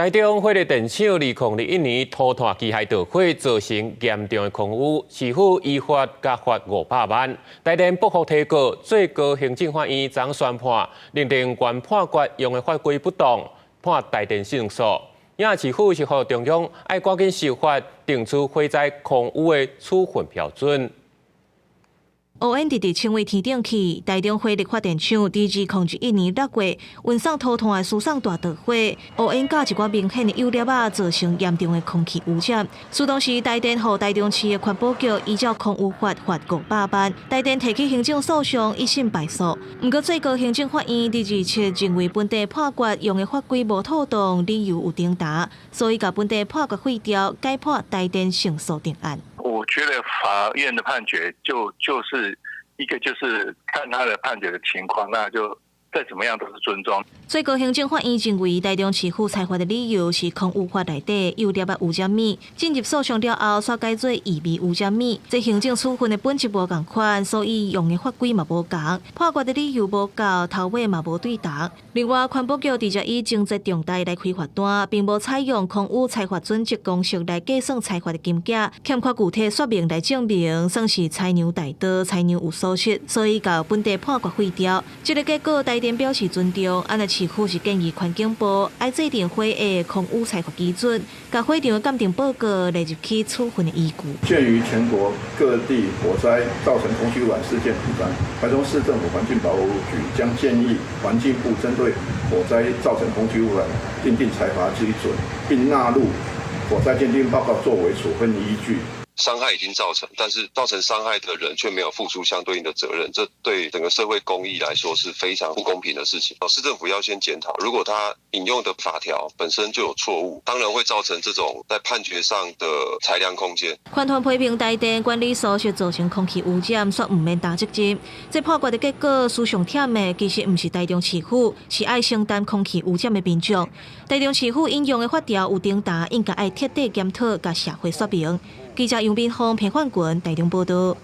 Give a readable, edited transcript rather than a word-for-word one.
台中火力電廠2021年塗炭機械著火，造成嚴重的空污，市府依法共罰500萬。台電不服提告，最高行政法院昨宣判，認定原判決用的法規不當，判台電勝訴。也市府是呼中央愛趕緊修法，定出火災空污的處分標準。烏煙直直衝佇天頂去，台中火力發電廠佇2021年6月運送塗炭的輸送帶著火，烏煙佮一寡明顯的油粒仔，造成嚴重的空氣污染。事當時台電予台中市的環保局依照空污法罰500萬，台電提起行政訴訟一審敗訴。毋過最高行政法院佇27認為本地判決用的法規無妥當，理由有爭議，所以共本地判決廢掉，改判台電勝訴定案。我覺得法院的判決就是一個，就是看他的判決的情況，那就再怎麼樣都是尊重。最高行政法院認為，台中市府裁罰的理由是空污法內底油粒仔污染物，進入訴訟了後，煞改做異味污染物，這行政處分的本質無仝款，所以用的法規嘛無仝，判決的理由無夠，頭尾嘛無對同。另外，環保局直接以情節重大來開罰單，並無採用空污裁罰準則公式來計算裁罰的金額，欠缺具體說明來證明，算是裁量大刀，裁量有疏失，所以共本地判決廢掉。這個結果，台電表示尊重，按呢市府是建議環境部愛制定火的空污裁罰基準，共火場的鑑定報告列入去處分的依據。鑑於全國各地火災造成空氣污染事件頻繁，台中市政府環境保護局將建議環境部針對火災造成空氣污染訂定裁罰基準，並納入火災鑑定報告作為處分依據。傷害已經造成，但是造成傷害的人卻沒有付出相對應的責任，這對整個社會公義來說是非常不公平的事情。市政府要先檢討，如果他引用的法條本身就有錯誤，當然會造成這種在判決上的裁量空間。環團批評台電管理疏失造成空氣污染，煞毋免擔責任。這判決的結果，輸上忝的其實毋是台中市府，是愛承擔空氣污染的民眾。台中市府引用的法條有爭議，應該愛徹底檢討，共社會說明。記者楊斌峰、彭煥群台中報道。